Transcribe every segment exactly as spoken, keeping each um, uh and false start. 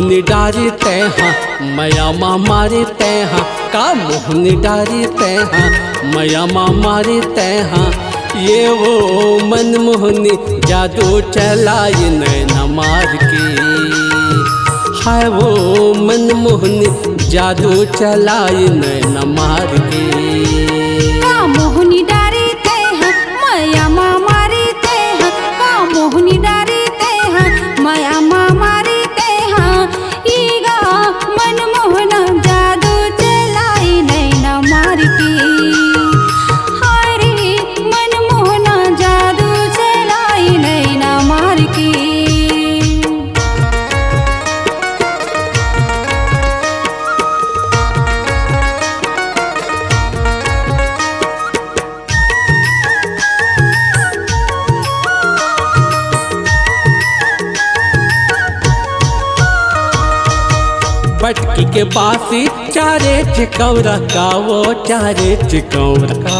मोहनी डारी तैहा, मया मा मारी तैहा, का मोहनी डारी तैहा, मया मा मारी तैहा। ये वो मनमोहनी जादू चलाई नैना मार के, हाय वो मनमोहनी जादू चलाई नैना मार के। का मोहनी डारी तैहा, मया मा मारी तैहा, का मोहनी डारी तैहा, मया मा मारी तैहा। ईगा मनमोहना जादू चलाई नैना मार के। हाय रे मनमोहना जादू चलाई नैना मार के। बटकी के बासी चारे चिकौरा का, वो चारे चिकौरा का।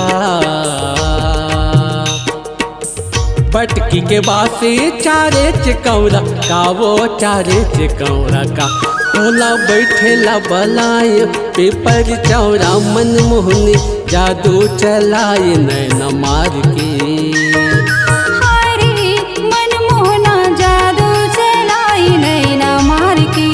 बटकी के बासी चारे चिकौरा का, वो चारे चिकौरा का। तोला बैठे ला बलाय पीपर चौरा, मनमोहनी जादू चलाई नैना मार के। हाय रे मनमोहना जादू चलाई नैना मार के।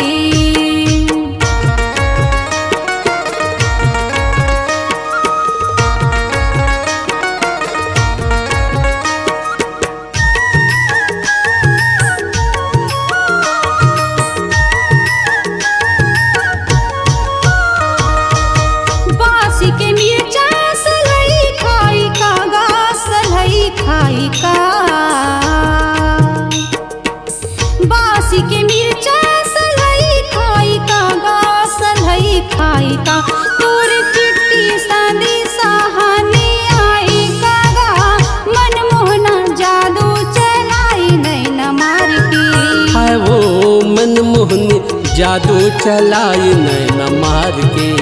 बासी के मिर्चा सलई खाई का गा, सलई खाई का। बासी के मिर्चा सलई खाई का गा, सलई खाई का। तोर चिट्ठी सादी सहानी आई का गा, मनमोहना जादू चलाई नैना मार के। हाय वो मनमोहनी जादू चलाई नैना मार के।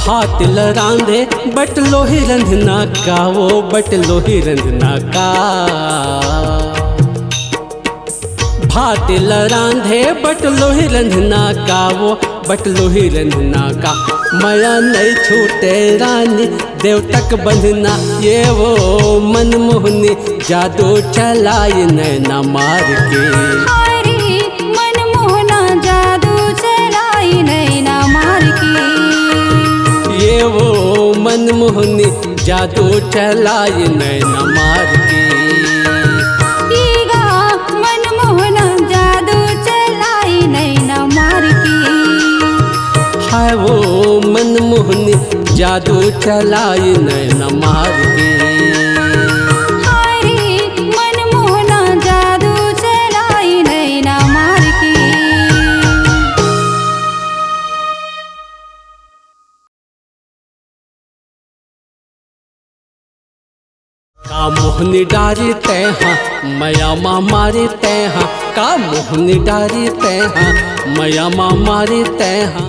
भात ल रांधे बटलोही रंधना का, वो बटलोही रंधना का। भात ल रांधे बटलोही रंधना का, वो बटलोही रंधना का। मया नहीं छूटे रानी देव तक बंधना, ये वो मनमोहनी जादू चलाई नैना मार के। हाय रे मनमोहना जादू चलाई नैना मार के। ये वो मनमोहनी जादू चलाई नैना मार के। ईगा मनमोहना जादू चलाई नैना मार के। हाय वो मनमोहनी जादू चलाई नैना मार के। हाय रे मनमोहना जादू चलाई नैना मार के। का मोहनी डारी तैहा, मया मा मारी तैहा, का मोहनी डारी तैहा, मया मा मारी तैहा।